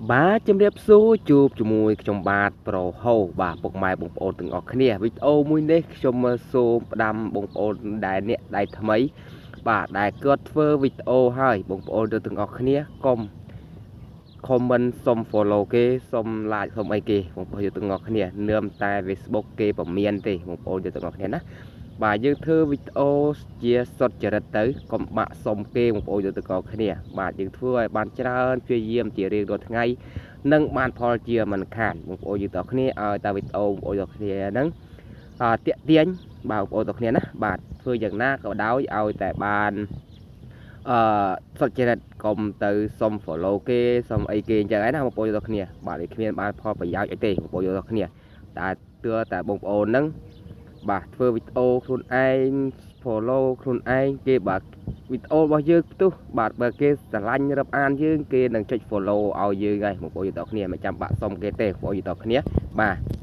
បាទជំរាបសួរជួបជាមួយខ្ញុំបាទប្រូហូបាទពុកម៉ែបងប្អូនទាំងអស់គ្នាវីដេអូមួយនេះខ្ញុំសូមផ្ដាំបងប្អូនដែលអ្នកដៃថ្មីបាទដែលគាត់ធ្វើវីដេអូហើយបងប្អូនទៅទាំងអស់គ្នាកុំ comment សុំ follow គេសុំ like សុំអីគេបងប្អូនទាំងអស់គ្នានឿមតែ Facebook គេពមៀនទេបងប្អូនទាំងអស់គ្នាណាបាទយើងធ្វើវីដេអូជាសុតចរិតទៅកុំបាក់សុំគេបងប្អូនទាំងអស់គ្នាបាទយើងធ្វើឲ្យបានច្រើនព្យាយាមជារៀងរាល់ថ្ងៃនឹងបានផលជាមិនខានបងប្អូនយើងទាំងគ្នាឲ្យតែវីដេអូបងប្អូនទាំងគ្នាហ្នឹងតាក់ទាញបាទបងប្អូនទាំងគ្នាណាបាទធ្វើយ៉ាងណាក៏ដោយឲ្យតែបានអឺសុចរិតកុំទៅសុំ follow គេសុំអីគេអញ្ចឹងឯណាបងប្អូនទាំងគ្នាបាទវាគ្មានបានផលប្រយោជន៍អីទេបងប្អូនទាំងគ្នាតែទឿតែបងប្អូនហ្នឹងបាទធ្វើវីដេអូខ្លួនឯង follow ខ្លួនឯងគេបាទវីដេអូរបស់យើងផ្ទុះបាទបើគេស្រឡាញ់រាប់អានយើងគេនឹងចុច follow ឲ្យយើងហើយបងប្អូនទាំងគ្នាមិនចាំបាក់សុំគេទេបងប្អូនទាំងគ្នាបាទ។